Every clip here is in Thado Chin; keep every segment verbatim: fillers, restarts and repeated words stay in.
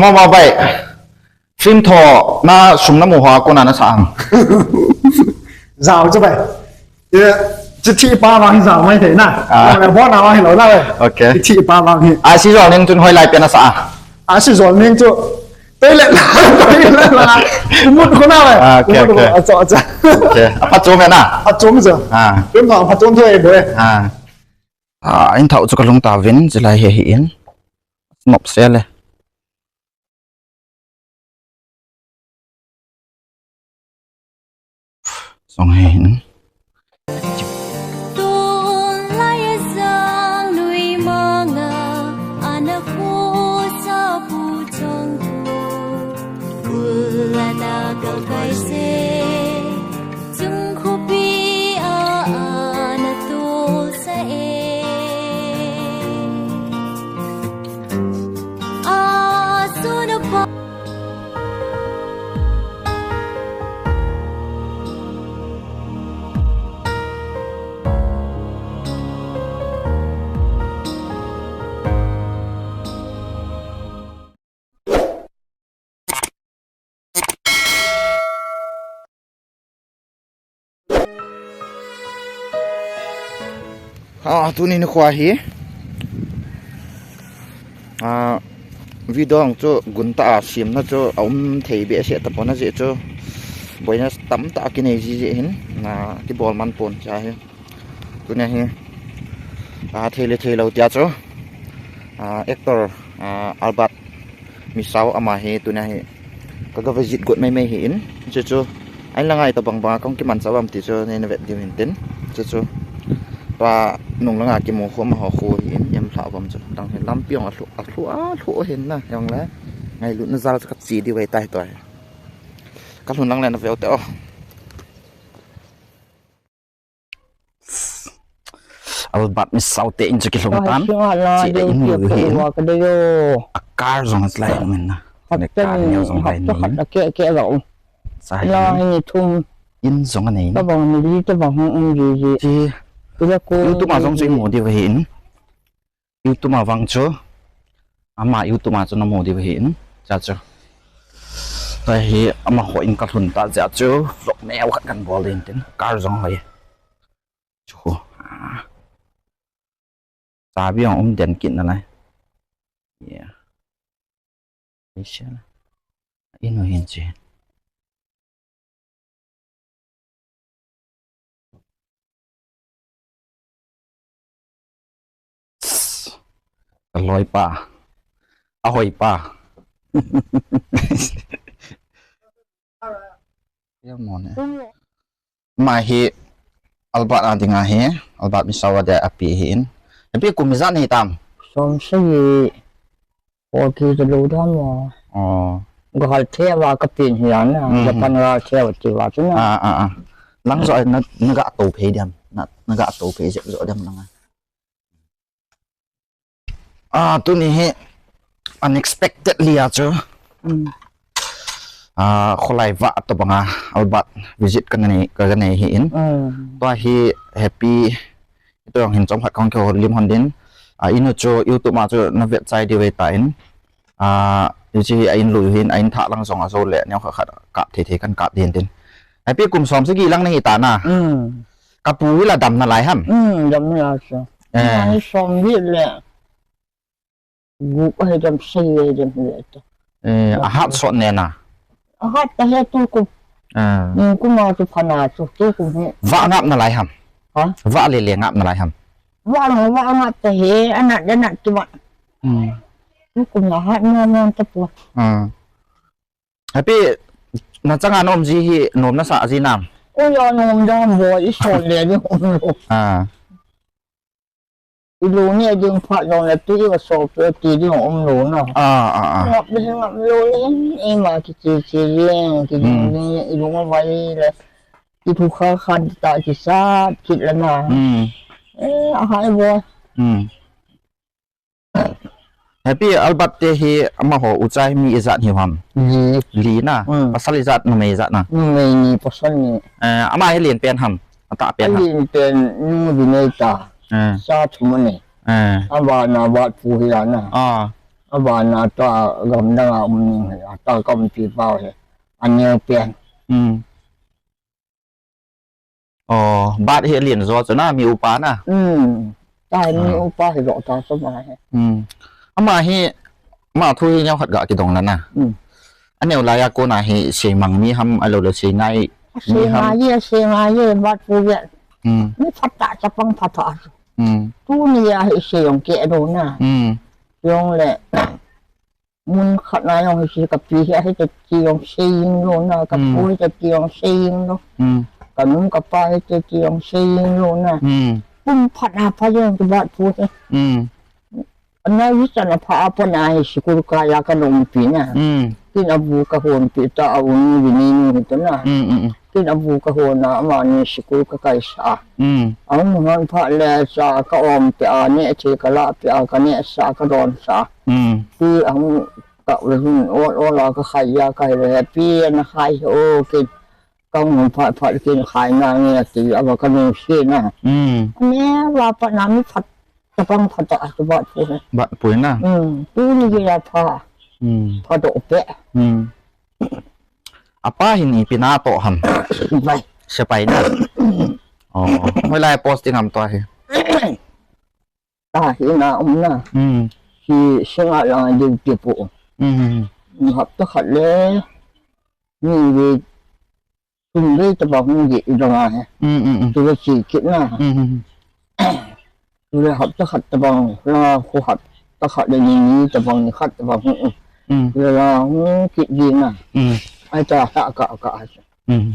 Mama bai. Film tho na sum na mu hoa kona na sa am. Jao chu bai. Ye, chu thi pa vang jao mai thei na. Ah. Bo na vang hi lo na bai. Okay. Thi pa vang hi. A si jol ning chun hoi lai pen na sa a. A si jol ning chu. Toilet la, toilet la. Mut ko na bai. Ah, okay, okay. Acha, acha. Okay. A pa chu me na. A chu me chu. Ah. Film tho a pa chu thoi bo. Ah. Ah, in thau chu ka lung ta vin, jilai he hi in. Nop se le. Song he hin. Ah, tuni nikho hi. Ah, video chu gun tah a siamna chu a um thei behseh tapon a jeh chu. Boina tamtah a kinei jiji hin. Na kibol man pon cha hi. Tuni hi. Ah, thei le thei lo tia chu. Ah, actor, ah, Albert Misao ama hi tuni hi ka ga visit got mai mai hi in. Chu chu. Ain la ngai tabang bang a kong kiman cha bam ti chu nei na vet diu hin tin. Chu chu. Pa nung langa kimu khu ama ho khu hi in em hla bam chu. Dang hi lampi ong a hlu, a hlu, a hlu hin na. Ong le. Ngailut na jal chu ka chi diu ai tai toi. Ka lhun lang le na veu te o. Albert Misao te in chu kilhung tan. Chi a in lu hi in. A car jong lai min na. Ne car neo jong lai ni. Sa hi. In jong anei. Chi. YouTube a jong chu i mu diu hi in. YouTube a vang chu. Ama YouTube a chu na mu diu hi in. Cha chu. Tua hi amaho in ka lhun ta jeh chu vlog neo khat kan bol ding tin. Car jong hoi. Chu khu. Ah. Chabi ong um den kit nalai. Yeah. Asia. Inu hin chi. Ka loi pa. A hoi pa. Ya mo ne. Ma hi Albert a dinga hi, Albert Misao a dia a pi hi in. A pi kum ijat nei tam? Som sagi. Forty te lo dam mo. Oh. Gal the va ka pin hi ana. Mhm. Japan gal the va ti va chu na. Ah, ah, ah. Lang jo na, na ga to phei diam. Na, na ga to phei jo, jo diam lang a. Ah, tuni hi unexpectedly a chu. Mm. Ah, kholai va to banga Albert visit ka nei, ka nei hi in. Mm. Tua hi happy, ito ang hin chom khat kong ke ho lim hon din. Ah, inu chu YouTube ma chu na vet chai di ve ta in. Ah, yu chi hi a in lui hin, a in thah lang jong a jo le, neo khat khat kap thei thei kan kap din tin. Happy kum som sagi lang nei ta na. Mm. Ka pu hi la dam nalai ham? Hmm, dam nalai sa. Eh. Nang som bit le. Guk ahi dam sei le dam le ta. Eh, a hat sot ne na. A hat ta he tu ku. Ah. Hmm, ku ma tu phana tu, tu ku he. Va ngap nalai ham? Ha? Va le le ngap nalai ham? Va ngap, va ngap ta he, anat, anat ki va. Hmm. Tu ku na hat na na ta pu. Ah. Happy, na changa na um ji hi nom na sa ji nam? Oi, a nom dam bo, i so le ni um lo. Ah. I lo ni ding phat jong le tu i va so pe ti ding um lo na. Ah, ah, ah. Ngap le ngap lo le, i ma ki chi chi le, ki ding ding, i lo ma vai le. Ki thu kha kha ta ki sa, ki la na. Hmm. Eh, a hai bo. Hmm. Happy Albert te hi amaho u chai mi ijat hi ham? Li. Li na. Hmm. Pasal ijat numei ijat na. Numei ni pasal ni. Eh, ama hi lin pen ham. Ata pen ham. Lin pen nu di nei ta. Eh. Sa thum ni. Eh. Aba na ba pu hi la na. Ah. Abana tua gamdang a um ning hi, ata ka umpi pau hi. Aneo pen. Hmm. Oh, bat hi len jo chu na, mi upa na. Hmm. Ta mi Ah. upa hi lo ta chu ma hi. Hmm. Ama hi, ama thu hi neo khat ga kidong la na. Hmm. Aneo lai a kona hi seimang mi ham, ahilou le seingai mi ham. Seingai ye, seingai ye, bat pu ye. Hmm. Mi phat ta, chapang phat ta. Hmm. Tuni a hi seiyong ke do na. Hmm. Yong le. Mun khat na jong hi si ka pi hi a hi te ti jong sei jing lou na, ka Hmm. pu hi te ti jong sei jing lou. Hmm. Ka nu ka pa hi te ti jong sei jing lou na. Hmm. Pum phat na pha jong ki bat pu hi. Hmm. Na hi chan a pha a pa na hi sikul ka ya ka nung pi na. Hmm. Kin a bu ka hon pi ta a un ni ni ni hi ta na. Hmm, hmm, hmm. Kin a bu ka hon a, amani sikul ka kai sa. Hmm. A hung hon phat le cha ka om pia, neh thei ka lah pia, ka neh sa, ka don sa. Hmm. Ti a hung ka le hun ol ol a ka khai ya ka he le pi na khai o kin. Ka hung phat phat kin khai na nge ti a ba ka nung si na. Hmm. Ne wa pa na mi phat ta pang phat ta a tu bat pu he. Bat pu na. Hmm. Tu ni ge ya pha. Hmm. Pha do pe. Hmm. Apa hin ipi na toh ham? Sepai. Sepai na. Oh, hoilai posting ham tua hi? Ta hi na um na. Hmm. Hi singa lang duty pu. Hmm. Hapta khat le. Ni ve. Tum ve ta ba hung ge i dong a he. Hmm, hmm, hmm. Tu ve chi kit na. Hmm, hmm, hmm. Tule hapta khat tabang, la khu hapta khat le ni, ni tabang, ni khat tabang, hmm, hmm. Hmm. Tule la, hmm, kit ding na. Hmm. Ai ta, ta ka, ka, ai ta. Hmm.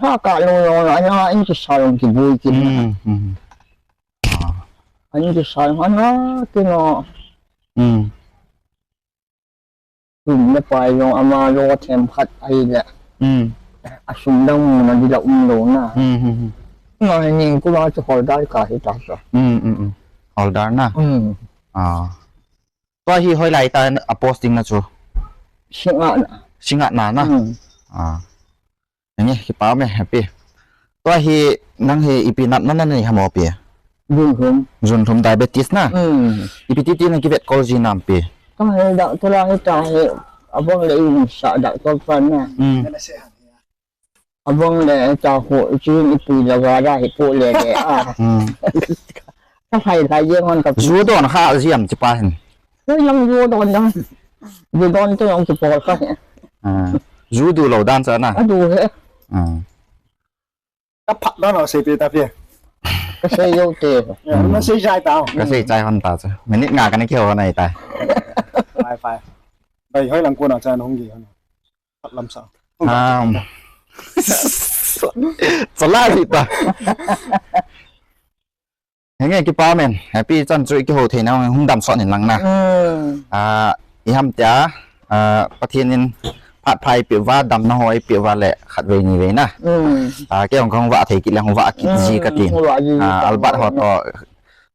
Sa ka lo, lo, la, la, in ki sa long ki bui ki na. Hmm, hmm. Ah. In ki sa long, ana, ki no. Hmm. Tum le pai jong ama lo them khat ahi le. Hmm. A sum dang mu na di la um lo na. Hmm, hmm, hmm. Ngai ning ku la chu holder ka hi ta sa. Hmm, hmm, hmm. Holder na? Hmm. Ah. Tua hi hoilai ta a posting na chu? Singa na. Singa na na? Hmm. Ah. Nge, kipa me, happy. Tua hi, nang hi ipi natna na nei ham o pi? Jun thum. Jun thum diabetes na? Hmm. Ipi titi na kivet kol ji nam pi? Ka hi doctor a hi ta hi, abang le in sa doctor pa na. Hmm. Abang le ta ho, chin ipi la ga da hi po le le a. Hmm. Ka hai hai ye ngon ka. Ju don kha ji am chi pa hin. Hoi lang ju don dang. Ju don to jong kipol kha he. Ah. Ju du lo dan cha na. A du he. Ah. Ka phat dan lo sei pe ta pi. Ka sei jo te. Ya, na sei jai ta. Ka sei jai hon ta cha. Minute nga ka na kihou nai ta. Pai, pai. Bai hoi lang ko na cha hung gi hon. Phat lam sa. Ah. Cha la ri ta. Henge kipa men, happy chan chu i kihou thei na hung dam sot in lang na. Hmm. Ah, i ham tia, ah, Pathen in phat pha i pe uva, damna ho i pe uva le khat vei ni vei na. Hmm. Ah, kei hung ka hung vah thei kit le hung vah kit ji ka tin. Hmm, hung vah ji ji. Ah, Albert ho to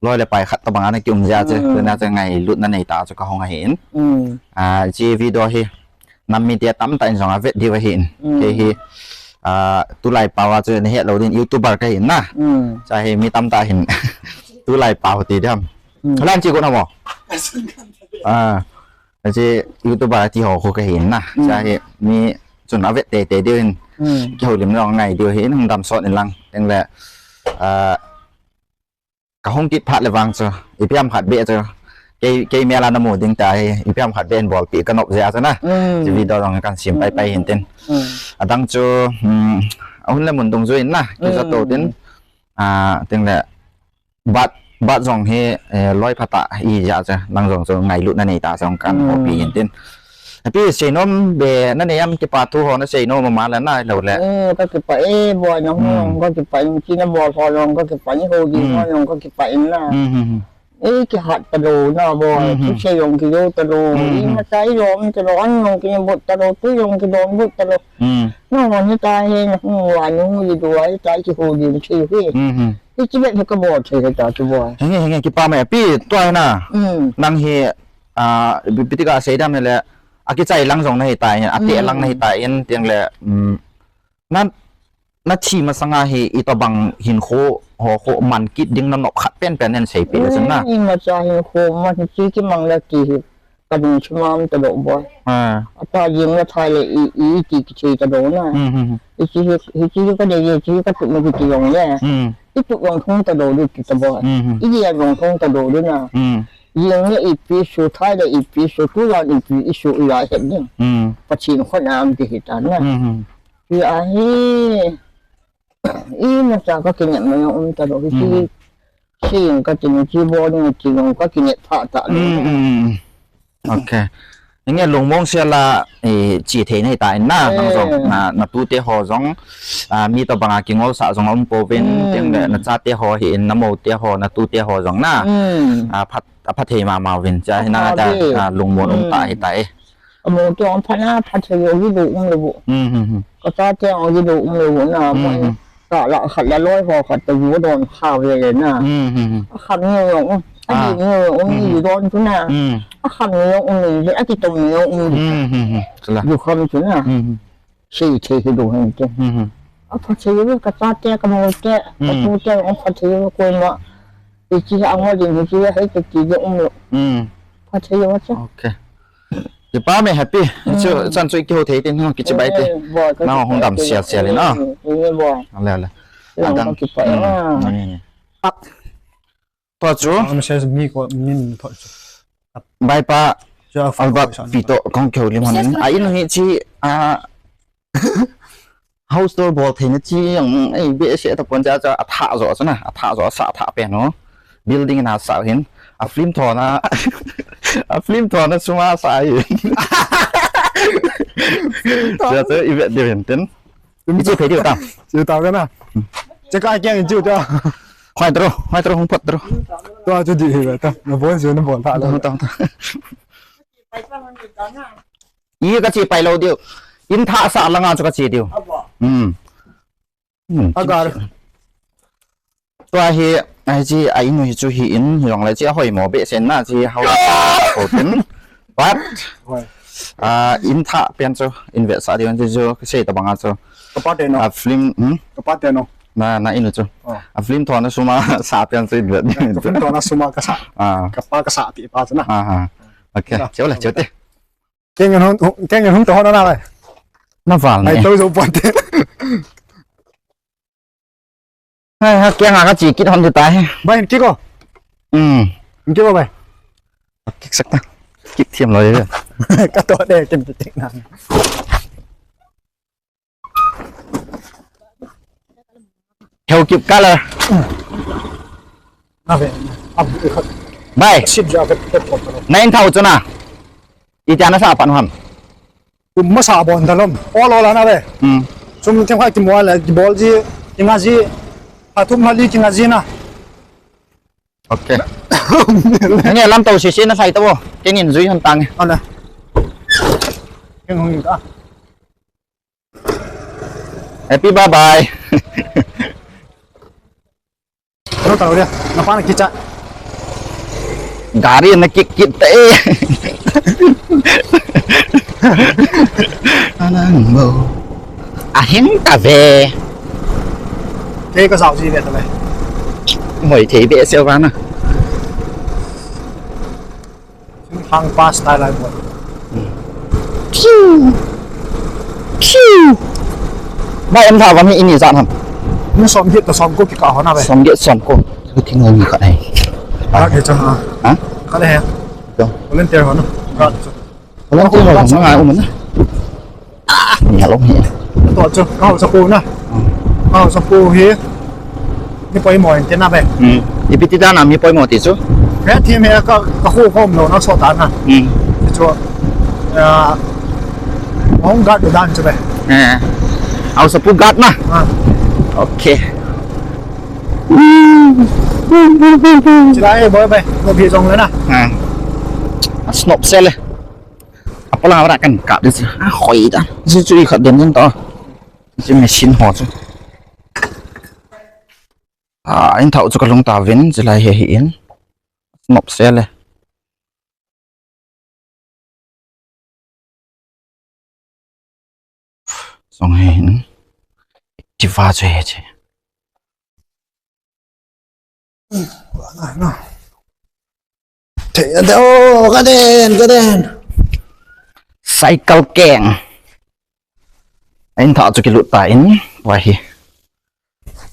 loi le pai khat tabang ana ki um jia che, hmm, tu na che ngailutna nei ta chu ka hung ahi in. Hmm. Ah, chi video hi nam mite tamtah in jong avet diu ahin. Mm. Kei hi, ah, tulai pao a chu nahet lou din YouTuber kahin na. Mm. Cha hi mi tamtah hin tulai pao ti diam. Mm. Lan chi ko na mo. Ah, chi YouTuber ti ho ko kahin na. Mm. Cha hi mi chun avet teitei diu hin. Mm. Kihoulim jong ngai diu hin hung dam sot in lang. Teng le, ah, ka hung kit phat le vang chu, ipi ham khat beh chu. Kei, kei mel a na mu ding ta hi, ipi ham khat beh in bolpi ka nop jeh a chu na. Mm. Chi video jong kan sim pai pai hin tin. Mm. Adang chu, um, a hun le mun dungjuiyin na, kija to tin. Mm. Ah, tin le, bat, bat jong hi, eh, loi phat a i jeh a chu, nang jong chu ngailutna nei ta jong kan, mm, houpi hin tin. Pi seinom be na nei am kipa thu ho na seinom ma la na lo le. Eh, ka kipa e, boi na, hmm, ho jong ka kipa in, chi na bol ho jong ka kipa in, ho ding, hmm, ho jong ka kipa in na. Hmm, hmm, hmm. Eh, kihat talou na boi, hmm, hmm, thusei jong kijo talou. Hmm, hmm. Imacha ilom talou, an jong kinibut talou, tui jong kidonbut talou. Hmm. Na ho ni ta hi na hung uva nung ji dua hi ta kihou ding thei hi. Hmm, hmm. Hichi bep hi ka bol thei hi ta chu boi. Henge, henge, kipa me pi tua hi na. Hmm. Nang hi Ah, pi-, pi ti ka sei dam le, akichai lang jong nahi ta in, ate lang nahi ta in, tiang le, um, na, na thi masanga hi, itobang hinkho, ho, ho, man kit ding na nop khat pen pen nen sei pi le chun na. Eh, imacha hinkho, man hi chi kimang le ti hi. Ka ding chuma um talou boi. Ah. Apa jing la thai le i, i ti kichei talou na. Hmm, hmm, hmm. Hichi hi, hichi hi ka dei, hichi hi ka tup na kiti jong le. Hmm. I tup jong thong talou di ti ta boi. Hmm, hmm. I jing jong thong talou di na. Hmm. Jing le ipi su, thai le ipi su, tujan ipi i su i la het ding. Hmm. Pathen khut a um ti hi ta na. Hmm, hmm. Hi a hi. I na cha ka kinep na jong um talou. Hichi. Hmm. Sing ka tin chi bol ni chi jong ka kinep pha talou. Hmm, hmm, hmm. Ok. Inge lungmong sia la, eh, chi thei nei ta in na, nang jong, eh, na, na tute ho jong, ah, mi tobang a kingol sa jong um pouvin, hmm, tin le na chate ho hi in na mo te ho, na tute ho jong na. Hmm. Ah, phat, a phat thei mama uvin, cha hi na ta, ah, lungmon um ta hi ta e. Amo te ong phat na, phat thei yo gi lo um lo bu. Hmm, hmm, hmm. Ka chate ong gi lo um lo bu na, hmm, mo. Hmm. Ka la khat la loi ho khat ta yu don kha ve le na. Hmm, hmm, hmm. A kham ni yo ong, a, ah, ni yo ong, hmm, ni yu don tu na. Hmm. A kham ni yo ong ni, a ti tom ni yo ong ni. Hmm, hmm, hmm. Chula. Yu kham tu na. Hmm, hmm. Sei thei hi lo hen te. Hmm, hmm. A phat thei yo ka chate ka mo te, ka, hmm, tu te ong phat thei yo ko ma. Hichi a ngol ding hichi hei te ti de um lo. Hmm. Phat thei yo cha. Ok. Kipa me happy. Hmm. Chu, chan chu i kihou thei tin, kichibai te. Eh, boi, ka, na kipa hung dam te, sia sia le na. Eh, eh, boi. Ale, ale. Lang adang. Ka kipa, hmm, ah. Ni, ni, ni. Ah. Pa chu. Ang message mi ko, min pa chu. Bai pa. Chu a Albert sa, pi to kong kihou lim hon. Message pa. A in hi chi, a, house tour bol theina chi ang, ei, behseh tapon cha cha, a tha jo chu na, a tha jo, a sa tha pen u. Building na sa hin, a film thona, a film thona suma sa hin. Cha cha, i vet diu hin tin. I chi phei diu ta. Chi ta ka na. Che ka keng chi ta. Hoi tro, hoi tro, hung phat tro. To chu di hi ta. Na bon chu na bon ta. Ta, ta, ta. I ka chi pai lou diu. In tha sa langa chu ka chi diu. Hmm. Hmm. Agar. Tua hi, a hi chi, a in u hi chu hi in, hi jong le chi a hoi mo behseh na chi hao ko tin. But, hoi. Ah, in tha pen chu, in vet sa diu chu, ka sei tabang a chu. Ka pa te no. A film, hmm? Ka pa te no. Na, na in u chu. Oh. A film thona suma sa pen chu in vet. Ka film thona suma ka sa. Ah. Ka pa ka sa ti pa chu na. Ah, ah. Ok, na. Cheu le, cheu te. Keng in hung, keng in hung to hon na le. Na val ne. Ai to zo pon te. Hai, ha, keng a ka chi kit hon ti tai. Bai, kiko. Hmm. Kiko bai. Kik sak ta. Kik thiam loi. Ka to de, ken kik na. Heu kip color. Na ve. Ab, bai. Sip ja ka, ka, ka, ka. Na in thau chu na. Iti a na sa pan ham. Kum masa bon dalom. Ol ol ana ve. Hmm. Sum kem khai ki mo le, ki bol ji, ki nga ji. Atum hali ki nga ji na. Ok. Nge lam tau sisi na sai tau. Keng in jui hon tang. Ana. Keng hung ta. Happy bye bye. Ano tau dia? Napa na kicha? Gari na kik kit te. Anang mo. Ahin ta ve. Kei ka sao ji ve ta le. Moi thei behseh va na. Hang pa style ai bol. Piu. Piu. Ba em tha ba mi ini jan ham. Ni som get to som ko ki ka hona be. Som get som ko. Ki ngol ni ka ai. Ka ke cha ha. Ha? Ka le he. To. Volunteer hona. Ka. Volunteer hona ngai um na. Ni a lom hi. To chu, ka hausa pu na. Hmm. Ka hausa pu hi. Ni poimo in te na be. Hmm. Ipi ti dan a mi poimo ti chu. He thim he ka, ka khu khom lo na so ta na. Hmm. Ti chu. Ah, hung gat dan chu be. Eh. Hausa pu gat na. Ah. Okay. Chila e boy be. Ko bi jong le na. Ah. Snop se le. Apola wara kan kap ding chu. A hoi dan. Chu chu i khat den den to. Chu machine ho chu. A, in thau chu ka lung ta vin, chilai he hi in. Nop se le. Song he in. Tiva chu he che. Thei Kate, oh, kaden, kaden. Cycle keng. Ahin tha chu kilut ta in. Wah hi.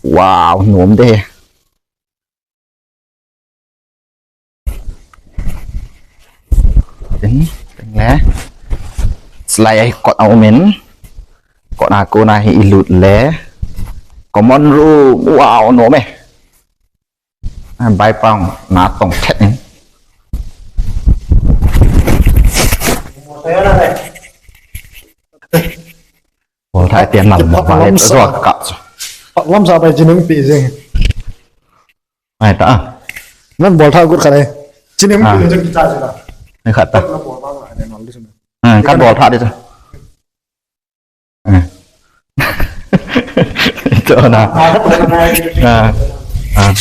Wow, nom de. Tin, tin le. Slide ai kot a um in. Kot na ko na hi ilut le. Common room. Wow, nom e. Bai pang na tong thet in. Bol thai tian lam mo ba le zo ka. Pak lam sa bai jining pi jing. Ai ta. Nan bol tha gut kha le. Jining pi jing kita jira. Ni khat ta. Ka bol tha de. Ito na. Ah. Ah.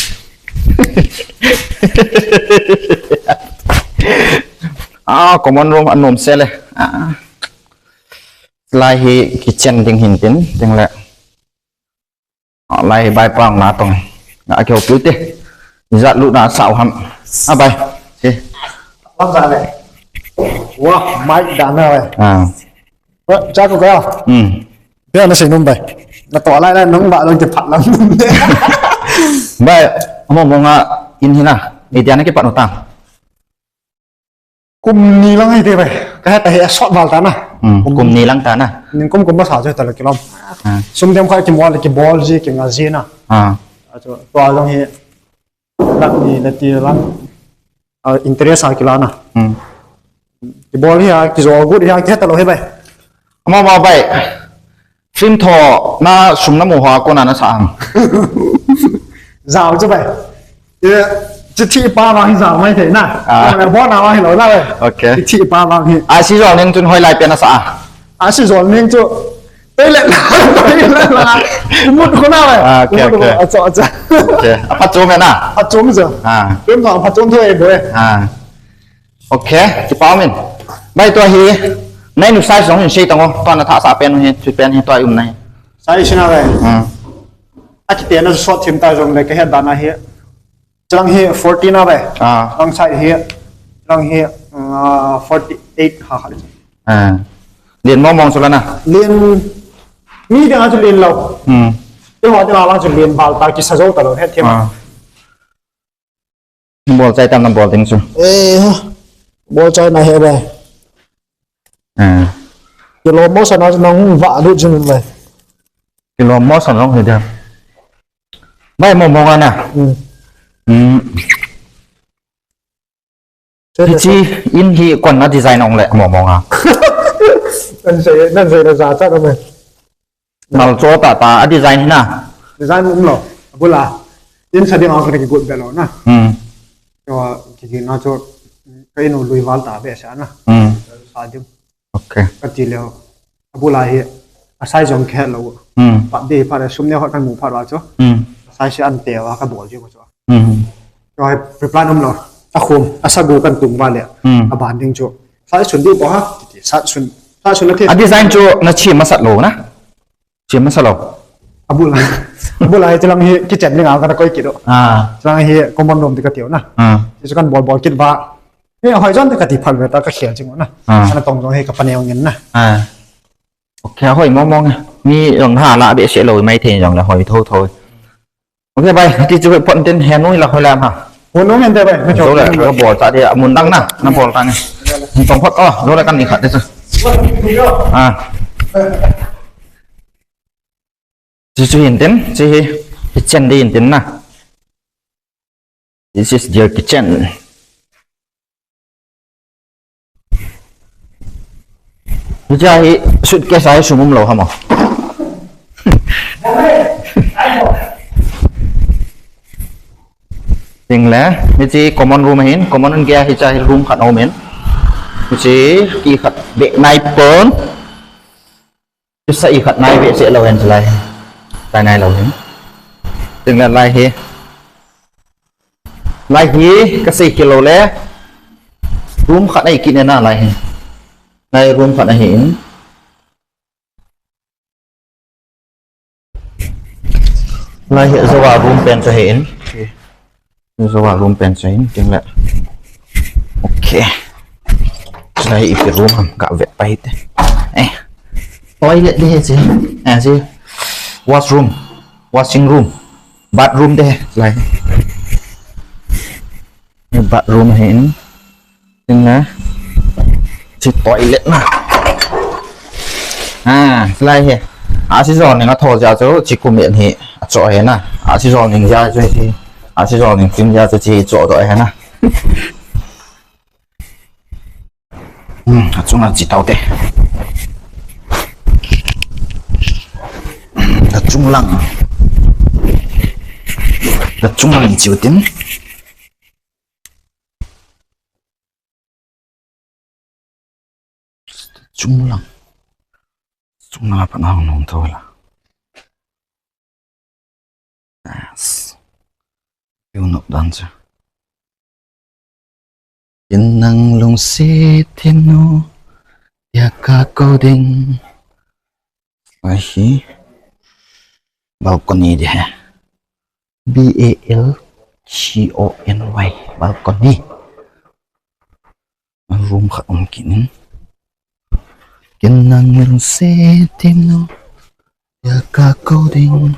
Ah, common room anom sele. Ah. Lai hi kitchen ding hin tin, ding le. Ah, lai hi bai pang na tong. Nga keu piu te. Jat lu na sao ham. Ah, bai. Si. Lam sa le. Wah, mai da na le. Ah. Cha ko ka. Hmm. Pe na sei nom bai. Na to lai lai nong ba long te phat lam. Bai, amo mo nga in hina. Ni dia na ke pat no ta. Kum ni lang hi te bai. Ka he ta he sot bal ta na. Hmm. Kum ni lang ta na. Ning kum kum ba sa je ta le kilom. Ah. Sum dem kha ki mol ki bol ji ki nga ji na. Ah. Acho to long hi. Lak ni le ti lang. Ah, interest a kila na. Hmm. Kibol hi a, kijol gut hi a, kihet talou hi bai. Ama ma bai. Film tho na sum na mu ho a kona na sa ang. Jao chu bai. E, chi thi pa ma hi jao mai thei na. Ah. Bo na ma hi lou na bai. Okay. Chi thi pa ma hi. A si jol ning chun hoi lai pen na sa a. A si jol ning chu. Toilet la, toilet la. Umut ko na bai. Ah, okay, umut ko, okay. Acha, acha. Okay. Apa chom na? Apa chom jo. Ah. Film tho apa chom tho e boy. Ah. Okay, kipa min. Bai tua hi, nai nu size jong hin sei tang o, tua na thah sa pen hi, chu pen hi tua um nai. Size na bai. Hmm. A kiti na short thim ta jong le ka het dan a hi. Chang hi forty na bai. Ah. Chang size hi. Chang hi, ah, forty-eight ha ha. Ah. Lien mong mong chu la na. Lien mi ding a chu lien lou. Hmm. Te ho te ma bang chu lien bal ta kisa jou ta lou het thim. Ah. Bol chai tam na bol ding chu. Eh, ha. Bol chai na he bai. Ah. Kilo mo sa na na hung va lu jin bai. Kilo mo sa na hung he dia. Bai mo mo nga na. Hmm. Hmm. Hichi in hi kon na design ong le mo mo nga. Nan sei, nan sei na za cha na mai. Nal cho ta ta a design hi na. Design um lou. Abula. In sa ding a ka kigot be lou na. Hmm. Cho ki ki na cho ka inu lui val ta be sa na. Hmm. Sa ding. Okay. Ka ti leo. Abula hi. A size jong ka het lou. Hmm. Pat de pat sum ne ho kan mu pat wa cho. Hmm. A size an te wa ka bol ji ko cho. Hmm. Cho hi pre-plan um lou. A khum, a sagu kan tung va le. Hmm. A ban ding cho. Sa sun di po ha. Sa sun. Sa sun na thi. A design chu na chi masat lou na. Chi masat lou. Abula. Abula hi chilang hi kitchen ding a ka koi kit do. Ah. Chilang hi common room ti ka tiu na. Ah. Chi chu kan bol bol kit va. Ni hoi jon ti ka ti phal ve ta ka khel ching na. Ah. Ana tong jong hi ka paneo ngin na. Ah. Okay, hoi mong mong. Mi jong ha la be se lou mai thei jong la hoi tho tho. Okay bai, ti chu pon tin he nui la hoi lam ha. Hoi nung en te bai. Zo la ka bol ta de amun dang na, na bol ta ni. Tong phot o, zo la kan ni khat te chu. Ah. Chu chu hin tin, chu hi, hi chen de hin tin na. This is their kitchen. Hicha hi suitcase a hi sum um lou ham o. Ting le, hichi common room ahin, common room gei a hicha hi room khat aum in. Hichi ki khat be nai pon. Chu sa i khat nai ve se lou hen chu lai. Lai nai lou hen. Ting le lai hi. Lai hi ka sei kit lou le. Room khat nei kit ne na lai hi. Lai room khat ahi in. Lai hi zo a room pen chu ahi in. Zo a room pen chu ahi in. Ting le. Okay. Chulai ipi room ham, ga vet pai te. Eh. Toilet di he si. Eh, si. Washroom. Washing room. Bathroom de he. Chulai. Bathroom he in. Tin na. Chi toilet na. Ah, chulai he. A si jol ning a tho ja chu chi kum en hi. A cho he na. A si jol ning ja chu hi. A si jol ning tin ja chu chi cho do he na. Hmm, a chunga chi tau te. A chung lang. A chung lang chi u tin. Chung lang. Chung lang a pat hung nung tho la. Yes. Piu nop dan chu. Kin nang lungset thim nu, tia ka kou ding. Ahi. Balcony di he. B A L C O N Y. Balcony. Room khat um kit in. Kin nang lungset thim nu, tia ka kou ding.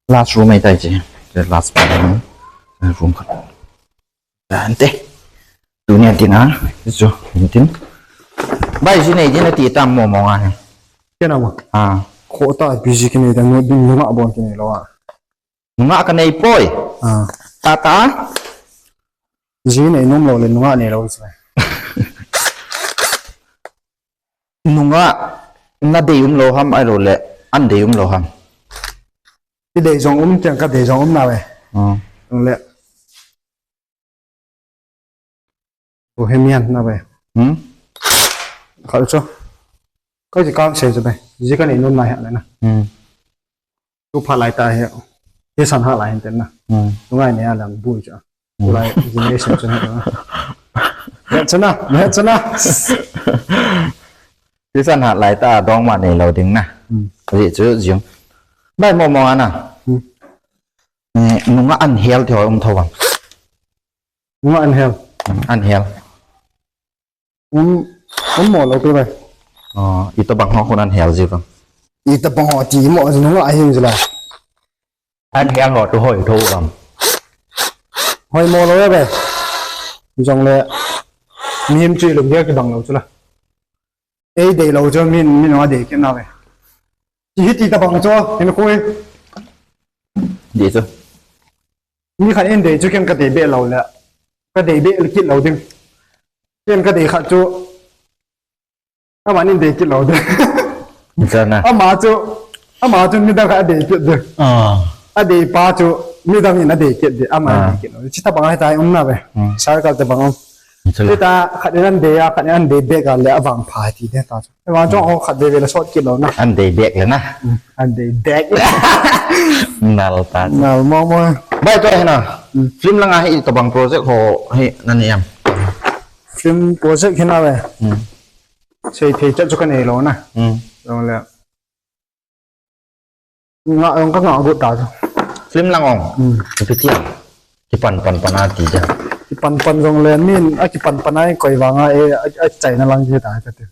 Last room ahi tai che. The last room. Room khat. Ante. Tunia tin a, chu, tin. Bai, ji nei din ati tam mo mo nga he. Kena mo. Ah. Kho ta busy kene da no din nunga bon kene lo a. Nunga ka nei poi. Ah. Ta ta. Ji nei nom lo le nunga nei lo se. Nunga na dei um lo ham ai lo le an dei um lo ham. Ti dei jong um tiang ka dei jong um na ve. Ah. Le. Bohemian na ve. Hmm? Kha cho. Ko ji kang se jo ve. Ji ka nei nom na he na. Hmm. Tu pha lai ta he. He san ha lai hen ten na. Hmm. Tu ngai ne a lang bu cha. Hmm. Tu lai generation cha na. He cha na, he cha na. He san ha lai ta dong ma nei lo ding na. Hmm. Ji chu jing. Bai mo mo ana. Hmm. Eh, nunga an hel thei um tho bang. Nunga an hel. An hel. Um, um mo lo pe bai. Oh, ita bang ho khun an hel ji bang. Ita bang ho ti mo nunga a hel ji la. An hel ho tu hoi tho bang. Hoi mo lo bai. Jong le. Mihem chu lum dia ki bang lo chu la. Ei dei lo chu min, min nunga dei kit na ve. Ti hi ti ta bang chu, hin khui. Dei chu. Mi khat in dei chu ken ka dei be lo le. Ka dei be kit lo ding. Ken ka dei khat chu. Ama in dei kit lo ding. Chana. Ama chu, ama chu midang khat a dei kit ding. Ah. A dei pa chu midang in a dei kit ding. Ama in dei kit lo. Chi ta bang ahi tai um na ve. Hmm. Circle ta bang um. Chana. Chi ta khat in an dei a, khat in an dei be ka le a vang pha ti de ta chu. Vang chong ho khat ve ve la sot kit lo na. An dei bek le na. Hmm. An dei bek le. Nal ta. Nal mo mo. Bai to he na. Hmm. Film langa hi to bang project ho hi na ni am. Film project hi na ve. Hmm. Sei thei chat chu ka nei lo na. Hmm. Lo le. Nga ong ka nga gu ta chu. Film lang ong. Hmm. Ipi ti am. Ki pan pan pan a ti ja. Ki pan pan jong le min a ki pan pan a koi vang a e a, a chai na lang ji ta ka ti.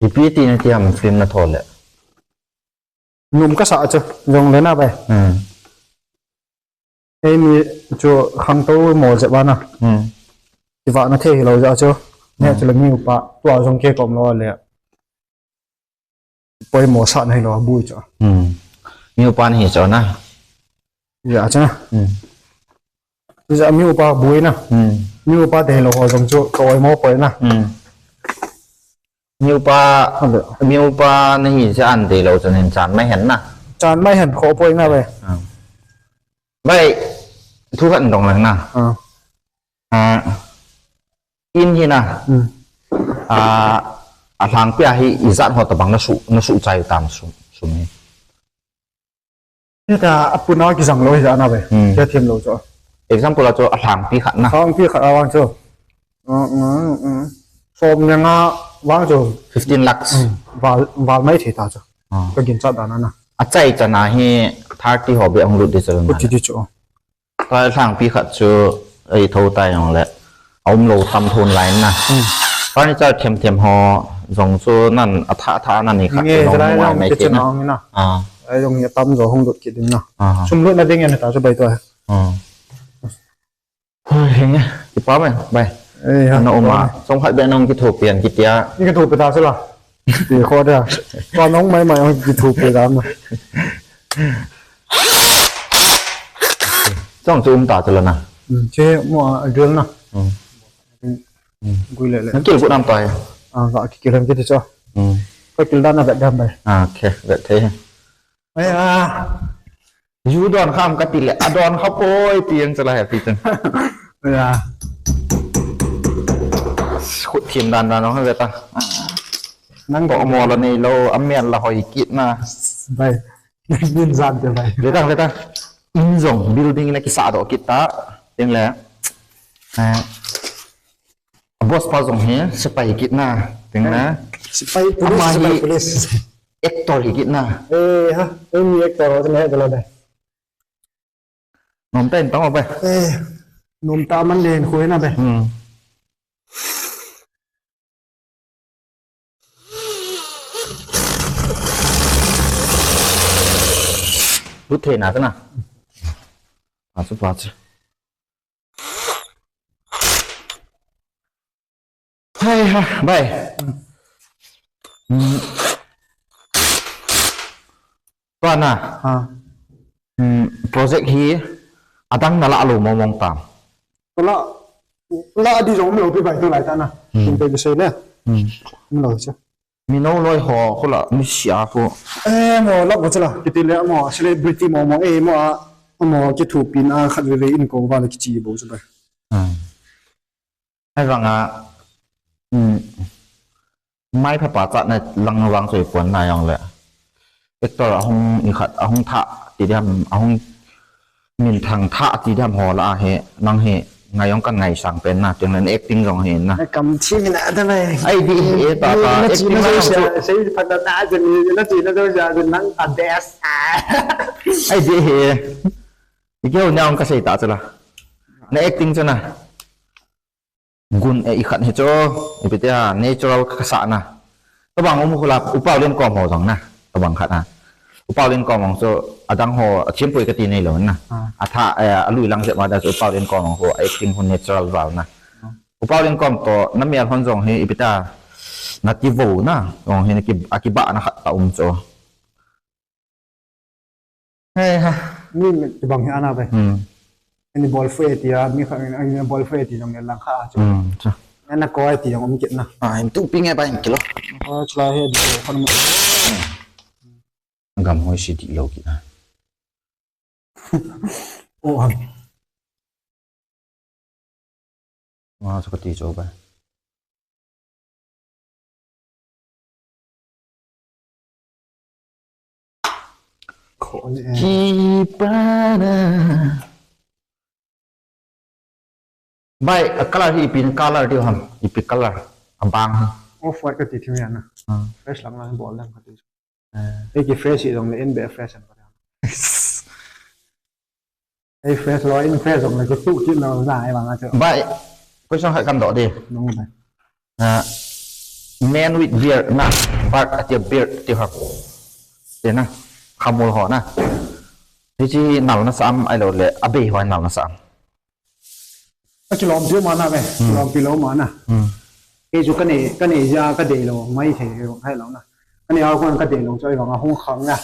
Ipi ti na ti am film na tho le. Num ka sa chu jong le na bai. Hmm. Ei mi chu khang to mo je ba na. Hmm. Ki va na thei lo ja chu. Neh chu le mi upa, tua jong kei kom lou le. Poimo sah nahi lou, bui chu. Hmm. Mi upa nahi chu na. Ya chu na. Hmm. Chu mi upa bui na. Hmm. Mi upa te lou ho jong chu ka oimo poi na. Hmm. Mi upa, Hello. Mi upa nahi chu an te lou chu nin chan mai hen na. Chan mai hen kho poi na ve. Ah. Bai, thu khat dong lang na. Ah. Ah, in hi na. Hmm. Ah, alhangpi a hi ijat ho tabang na su, na su chai tam su, su ni. Hita, apuna kijang lou hita na ve. Hmm. Kia them lou chu. Example a chu alhangpi khat na. Alhangpi khat a vang chu. Uh, uh, uh. Som le nga vang chu. Fifteen lakhs. Hmm. Val, val mai thei ta chu. Ah. Ka ginchat dan a na. Achai chan a hi thirty ho be ang lut di chu na. Lut di chu. Tua lhangpi khat chu ei tho tai jong le. A um lou tam thon line na. Hmm. Furniture them them ho jong chu nan a tha tha nan ni khat. Nge, jong jala mai jong mai kitchen na. Hong na. Ah. Ai jong ya tam jo hung lut kit ding na. Ah. Sum lut na ding ya ta chu bai to. Ah. Hoi, henge. Kipa mai, bai. Eh, ha, na uma. Kipa mai. Song khat be nong kithopi an kitia. Ni kithopi ta chu la. Ti kho dia. Tua nong mai mai kithopi ta na. Chong chu um ta chu la na. Hmm, che mo a drill na. Hmm. Hmm. Gui le le. Nang kil gu nam tai. Ah, ga ki kil ham ki ti chu. Hmm. Ka kil dan na vet dam bai. Ah, okay, vet thei. Ai a. Ju don kham ka ti le, a don kha poi ti ang chu la happy chun. Ai a. Khut thim dan dan nong vet ta. Nang to mo la nei lou, a men la hoi kit na. Bai. Min jan te bai. Ve tang, ve tang. In jong building na kisa doh kit ta. Tin le. Eh, boss pa jong hi, sepai hi kit na. Tin na. Sepai police, ama hi sepai police. Actor hi kit na. Eh, ha. Eh, mi actor ho na he dala de. Nom ta in tang bai. Eh, nom ta man len khu na be. Hmm. Lut thei na ka na. A chu pa chu. Hai ha, bai. Hmm. Tua na. Ha. Hmm, project hi adang na la lou mong mong tam. Ko la, la di jong um lou pi bai tu lai ta na. Hmm. Kin pe bi sei le. Hmm. Um lou che. Mi nou loi ho ko la, mi sia ko. Eh, mo la ko che la. Kiti le mo celebrity mo mo, eh, mo a, mo kithopina khat ve ve in ko va le kichi bo che bai. Hmm. Hai vang a, um, mai pha pa cha na lang vang soi pon na jong le. Actor ahung i khat, ahung tha, ti diam, ahung minthang tha, ti diam ho la he, nang he, ngai jong kan ngaisang pen na, tin le acting jong he na. Kam thi mi na da mai. Ai di he, ta ta, na chi acting na la jo jong sia, chu. Sei phat na ta, je ni, na chi na jo sia, je nang ta best. Ai di he. I keu nyang ka sei ta chu la. Na acting chu na. Gun e i khat hi chu, ipi tia, natural ka sa na. Tabang um khu la, U Paolienkom ho jong na. Tabang khat na. U Paolienkom jong chu, adang ho, a thiam poi ka ti nei lou na. Ah. A tha, eh, a lui lang jep ma da chu, U Paolienkom jong khu, acting khu natural val na. Ah. U Paolienkom to, na mel hon jong hi, ipi tia, na ti vo na. Jong hi, na ki, a kiba na khat ta um chu. He ha. Mi, mi bang hi ana bai. Hmm. Ani bol fe ti a, mi kha, ani bol fe ti jong le lang kha chu. Hmm, chu. Ana koi ti jong um kit na. Ah, in tu pi nge bai in kilo. Ko chla he di ko khan mo. Gam hoi si di lo kit na. Oh, ha. Nga chu ka ti chu bai. Khol e. Kipana. Bai, a color hi ipi color diu ham, ipi color. A bang hi. Off white ka ti thiu ya na. Hmm. Fresh lang lang bol lang ka ti. Eh. Ei ki fresh i jong le in be fresh an ka. Ei fresh lo, in fresh jong le ko tu ki lo na ai bang a chu. Bai, question khat kan doh di. Nung bai. Ah, man with beard na, bard ati beard ti ha. Ti na, khamul ho na. Hichi nal na sam ai lo le, a bei ho nal na sam. A kilom pi ma na ve, hmm, kilom pi lo ma na. Hmm. Kei chu kanei, kanei jeh a kadeilou, maithei, hilou na. Kanei a kon kadeilou chu ahivang a hung khang na.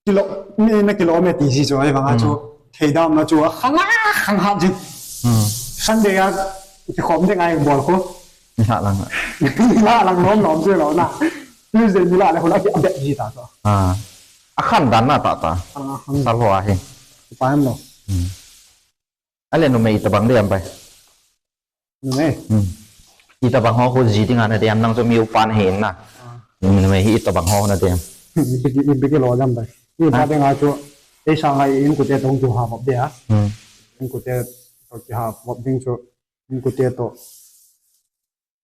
Kilo, mi na kilo me ti ji chu ahivang a chu. Hmm. Thei dam na chu akhang a, khang hat jin. Hmm. Sunday a kikhom ding a bol khu. Nilhah lang. Nilhah lang lom lom chu hilou na. Tuesday nilhah le khu la ki abet ji ta chu. Ah. Akhan dan na tata. Ah, akhan. Sal ho ahi. Pa em lo. Hmm. Ale numei itobang ding ham bai. Numei. Hmm. Itobang ho khu ji ding a na ding ham, nang chu mi upa nahi na. Ah. Numei hi itobang ho na ding ham. Ipi, ipi kilo dam bai. Ipa ding a chu, ei sang a inkote toh kiha vop ding a. Hmm. Inkote toh kiha vop ding chu, inkote toh.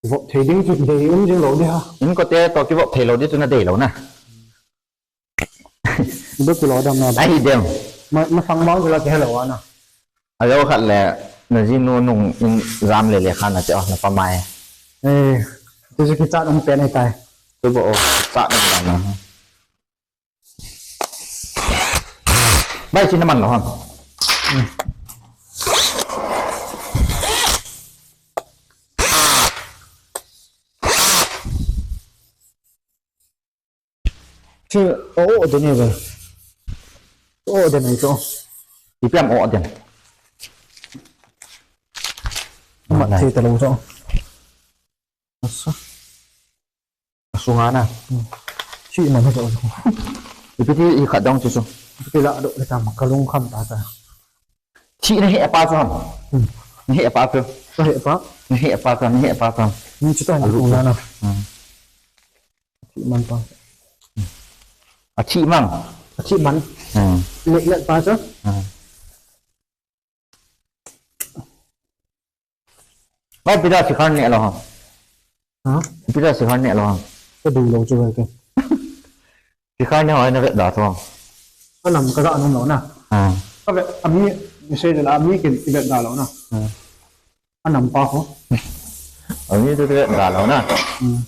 Vop thei ding chu dei um jing lou ding ham. Inkote toh kivop thei lou ding chu nadei lou na. Ipi kilo dam na. Ahi dem. Ma, masang bang chu la kihe lou a na. Alou khat le, na jinu nung in jam le le khan na che o, na pa mai. Eh, tu chu kichat um pen ahi tai. Tu bo o, chat um dan na. Bai, chi na man lou ham. Hmm. Chu, o, o, den e ve. O, den ai chu. Ipi ham o, den. Mat thei talou chu. Asa. Asunga na. Hmm. Chi man chu. Ipi ti i khat dong chu chu. Ipi la do le tam ka lungkham ta ta. Thih nahe pa chu ham. Hmm. Nahe pa chu. Nahe pa. Nahe pa chu, nahe pa chu. Ni chu ta ni. Alu chu. Na na. Hmm. Thih man pa. Athih man. Athih man. Hmm. Lek lek pa chu. Hmm. Bai, ipi dia sikhar neh lou ham? Ha? Ipi dia sikhar neh lou ham? Ka du lou chu bai ke. Sikhar neh ho na vet da tho. Anam kaja nom lou na. Ha. Ka vet, ami, ni sei la, ami kin i vet da lou na. Ha. Anam pa ho. Ami tu vet da lou na. Hmm.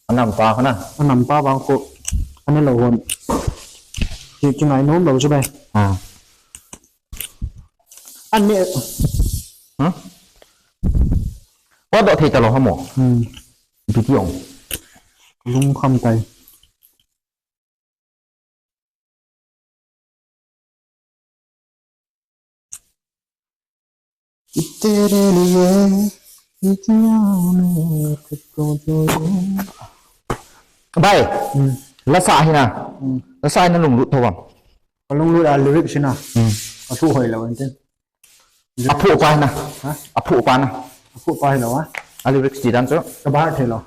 Anam pa ho na. Anam pa bang ko. Ane lou hon. Ki, kingai nom lou chu bai. Ha. An ne. Huh? Wa do thei ta lou ham mo? Hmm. Ipi ti ong. Lungkham tai. तेरे लिए, bai, hmm, lasa hi na. Hmm. Lasa hi na lunglut tho bang. Ka lunglut a lyrics hi na. Hmm. Ka thu hoi lou ente. Aphu pa hi na. Ha? Aphu pa na. Aphu pa hi lou a. A lyrics ti dan chu. Ka bahar thei lou.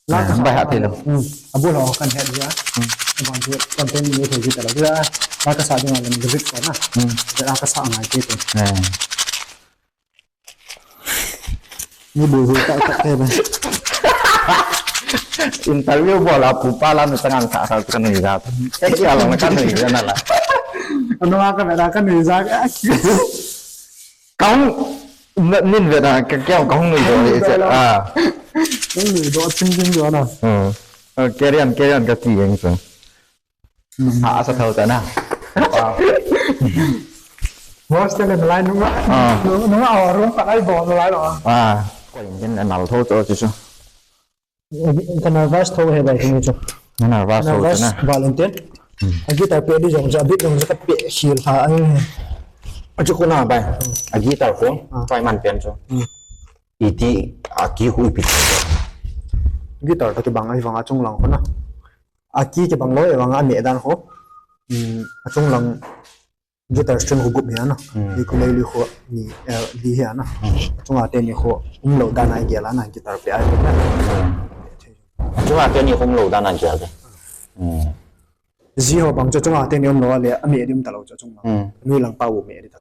La ka sa bai ha thei lou. Hmm. Abu lou kan het dia. Hmm. Bang chu content ni thei ji ta lou. La ka sa ding a lyrics ko na. Hmm. La ka sa ngai te te. Eh. Ni bu bu ta ta te ba. Interview bol a pu pa la mi tangan sa sa kan ni ja. Eh, ya la kan ni ja na la. Ano ka ba kan ni ja. Kong, nin ve da, ka kya kong ni do, ah. Kong ni do, chim chim do na. Hmm. Oh, carry on, carry on, ka ti yang sa. Hmm. Ha, sa thau ta na. Ah. Hostel le lai nunga. Ah. Nunga, nunga, oh, room pa lai bo lai lo. Ah. Ko yin den na nal tho cho chu chu. Ka nervous tho he bai tuni chu. Na nervous tho chu na. Nervous val inte. Hmm. A guitar pe di jong chu, a beat jong chu ka pe khel tha ai. A chu ko na bai. Hmm. A guitar ko, ah, try man pen chu. Hmm. Iti a key khu ipi. Guitar to kibang ai vang a chunglang ko na. A key kibang lou e vang a me dan ko. Hmm, a chunglang guitar string khu gup hi ana. Hmm. Hi khu lei li khu ni, eh, li hi ana. Hmm. Chunga teni khu um lou dan a gel ana guitar pe ai. Hmm. Chunga teni khu um lou dan a gel de. Hmm. Ji ho bang chu chunga teni um lou le a me di um ta lou chu chunga. Hmm. Nui lang pa u me di ta.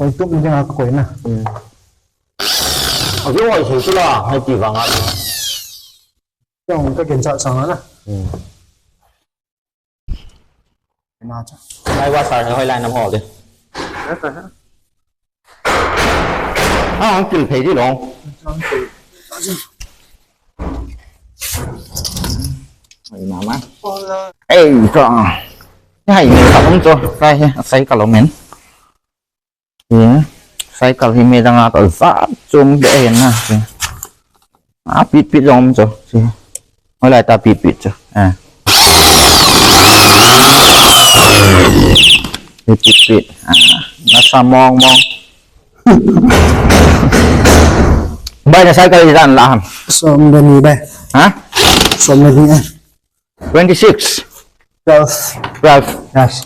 Hei tum ding a ka koi na. Hmm. A view hoi thei chu la, hei ti vang a. Chang ka gen cha chang a na. Hmm. Na cha. Lai wa sar hoi lai nam ho de. Ya ta ha. A, ang kil phei di long. Ang kil. Ai, mama. Ei, ka. Hai, ni ka um cho. Sai, sai ka lo men. Ye. Sai ka hi me dang a ka za chum de hen na. A, pit pit long cho. Si. Hoi lai ta pit pit cho. A. Pit pit pit. A. Na sa mong mong. Bai, na cycle hi dan la ham? Som le ni bai. Ha? Som le ni, eh. Twenty-six. Twelve. Twelve. Yes.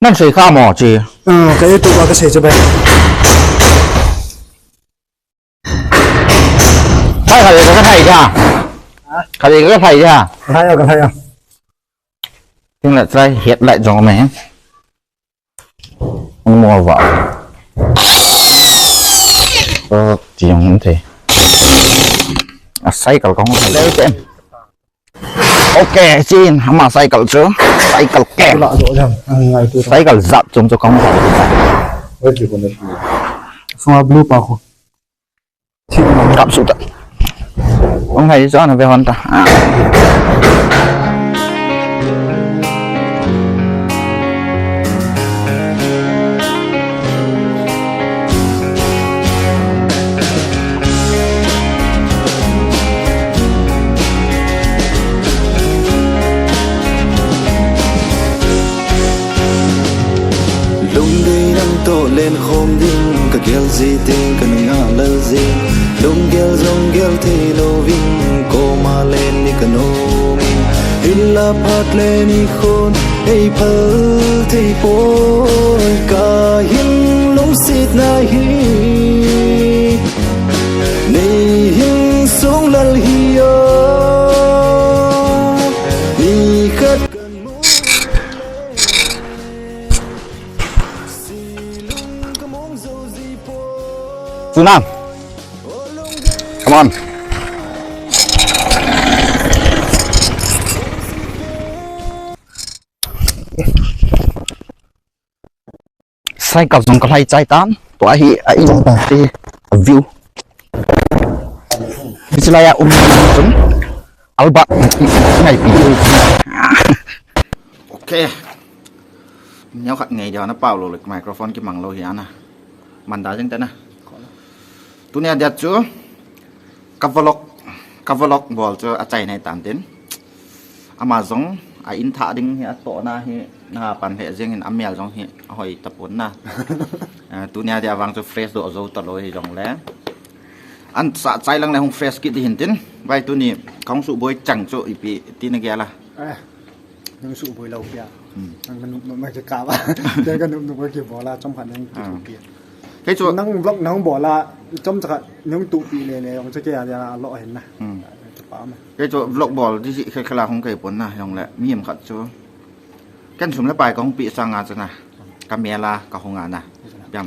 Nan sei kha mo chi. Ah, ka YouTube a ka sei chu bai. Hai, kha le ka thai ja. Ha? Kha le ka thai ja. Ka thai a, ka thai a. Ting la try headlight jong me. Hung mo va. Ơ, ti jong hung thei. A cycle kong thei lei te. Ok, chin, ama cycle chu. Cycle kem. Cycle jat chung chu kong thei. Sunga blue pa khu. Kap su ta. Ong hai sa na ve hon ta. Ah. Lungdei nang toh len khom ding, ka gel ji teng ka nunga lal ji. Lunggel jong gel thei louvin, koma len ni ka nom in. Hinla phat le nikhon, ei phal thei poi ka hin lungsetna hi. Nei hin sung lal hi o, ni khat. Sunam. Come on. Cycle jong ka lhai chai tan. Tua hi a in ti a view. Hiche lai a um chung. Albert ngai pi. Ok. Neo khat ngai dia na pau lo le microphone kimang lo hi ana. Manda jeng ta na. Tunia dia chu ka vlog, ka vlog bol chu achaina hi tan tin. Ama jong a in thah ding hi atohna hi na pan lheh jeng in amel jong hi ahoi tapon na. Eh, tunia dia vang chu fresh doh jou talou hi jong le. An sa chai lang le hung fresh kit di hin tin. Bai tuni kong su boi chang chu ipi ti na gel a. Eh. Nang suboi lou pia. Hmm. Nang ka nupnup ma kikap a. Nang ka nupnup ma kibol a, chomkhat nang kitupi. Kei chu nang vlog nang bol a, chomkhat nang tupi le le, jong chu kei a dia lo hen na. Hmm. Kei chu vlog bol di si khe khe la hung kei pon na, jong le, mihem khat chu. Ken sum le pai ka hung pi sang a chu na. Ka mel a, ka hung a na. Jam.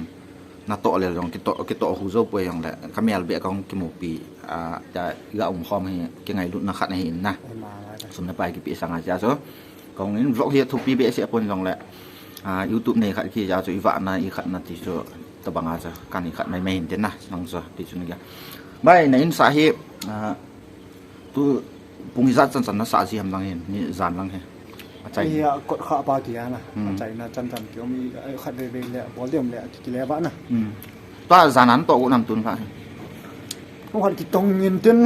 Natoh le jong kitoh, kitoh hu jou poi jong le, ka mel beh kong kimupi, a, ta, iga um khom hi, kingailutna khat ahi in na. Sum le pai kipe sanga jeh a chu. Kong in vlog hi thupi behseh pon jong le, a, YouTube nei khat kiti jeh a chu, ivahna, ikhatna ti chu, tabang a chu, kan ikhat mai mai hin tin na, nang chu, ti chu ni ga. Bai, na in sa hi, a, Tu pung ijat chan chan na sa ji ham lang hin, ni jan lang hi. Achai. Ai, a kot kha pa ki ana. Hmm. Achaina chan chan ki um i, ai, khat ve ve le, bol diam le, ki le ba na. Hmm. Tua jan an to u nam tun kha hi. Kong khat ki tong in tin,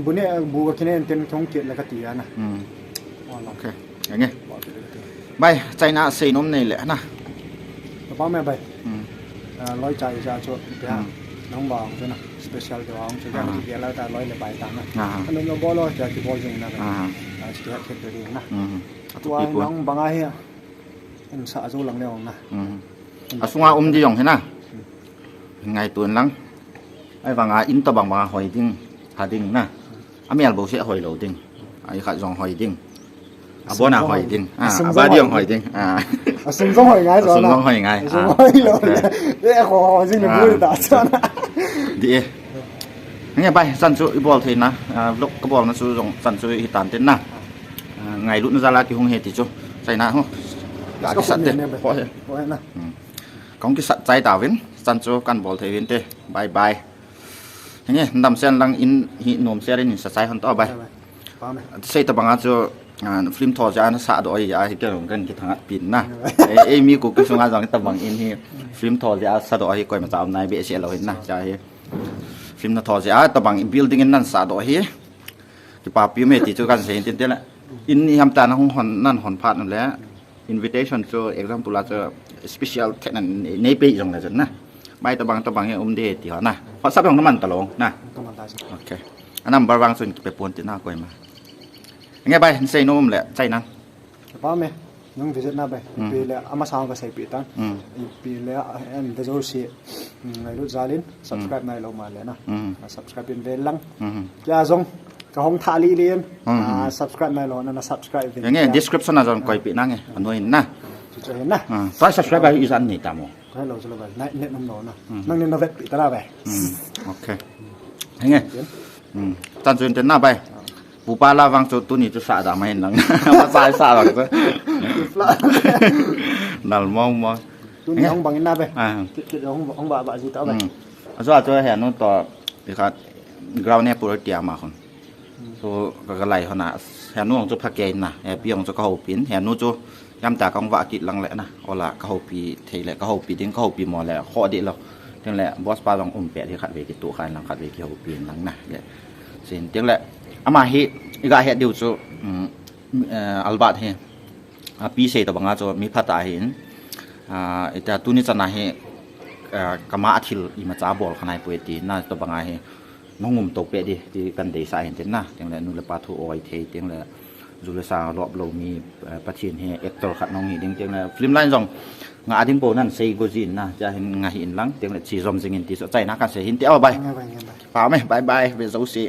bu ne, bu ka kine in tin, kong kiet le ka ti ana. Hmm. Wala. Okay. Ange. Bol ki le ka ti. Bai, achaina sei nom nei le na. Ka ba me bai. Hmm. Ah, loi chai ja chu, pia. Hmm. Nang ba ang chu na. Special deu a hung chu, ah, kigel'a ta loi le pai ta na. Ah. Anom lo bol lo, tia kibol jing na. Ah. Ah, chu kihat khet ding na. Mm. Tua nang bang a hi, in sa jou lang le ong na. Mm. Asunga um di jong hi na. Mm. Ngaito in lang. Ahivang a in tabang bang a hoi ding, ha ding na. Amel bou se hoi lou ding. Ai khat jong hoi ding. Abon a hoi ding. Ah, abadi jong hoi ding. Ah. Asung jong hoi ngai, asung jong hoi ngai. Asung hoi lo. Eh, ho ho jing na bu ta chana. Di e. Nge bai, chan chu i bol thei na. Vlog ka bol na chu jong chan chu hi tan tin na. Ngailut na jala kihung he ti chu. Chai na ho. Ka kisat te. Ho he. Ka hung kisat chai ta vin. Chan chu kan bol thei vin te. Bye bye. Nge, ndam sen lang in hi nom sen in sa chai hon to bai. Sei tabanga chu film tho ja na sa do ai a hi ke kan ki thangat pin na. Ei mi ku ki sunga jong tabang in hi film tho ja sa do ai koi ma cha um nai be se lo hin na cha hi. Film na tho ja tabang building in nan sa do hi. Kipapi me ti chu kan sei tin te la. In ni ham ta na hung hon nan hon phat le. Invitation chu example a chu special thei nan nei pe jong le na. Bai tabang tabang e um de ti ho na. WhatsApp jong na man ta lo na. Okay. A number vang chun kipe pon ti na koi ma. Nge bai, sei nom le chai nang. Pa me, nung visit na bai. Pi le ama sang ka sei pi tan. Pi le en de jo si. Ngailut jal in subscribe nai lo ma le na. Subscribe in ve lang. Kya jong ka hong tha li lin. Subscribe nai lo na, na subscribe ve. Nge description a jong koi pi na nge. Ano in na. Chu chu hin na. Try subscribe ai izan ni ta mo. Kai lo chu lo bai. Nai net nom lo na. Nang ni na vet pi ta la bai. Okay. Nge. Tan chun ten na bai. Pupa la vang chu tuni chu sa da mai nang. Ma sai sa vang chu. Nal mong mong. Tuni hong bang in na bai. Kit kit hong hong ba ba ji ta bai. Ajo ajo he nu to. Ikhat ground ne puro tia ma khun. So ka ka lai hona. He nu chu pha ke na. He pi hong chu ka ho pin. He nu chu yam ta ka hong va kit lang le na. Ola ka ho pi thei le ka ho pi ding ka ho pi mo le kho di lo. Tin le boss pa jong um pe di khat ve ki tu khan lang khat ve ki ho pin lang na. Le. Sin tin le ama hi i ga he diu chu Albert hi. A pi sei tabanga chu mi pha ta hin. Ita tuni chana hi kama athil i ma cha bol khanai poi ti na tabanga hi. Nong um to pe di ti kan dei sa hin tin na. Tin le nu le pa thu oi thei tin le. Ju le sa lop lo mi Pathen hi actor khat nong hi ding tin le film line jong nga ding po nan sei go jin na cha hin nga hi in lang tin le chi jom jing in ti so chai na kan sei hin ti a bai. Pa me bye bye ve jo si.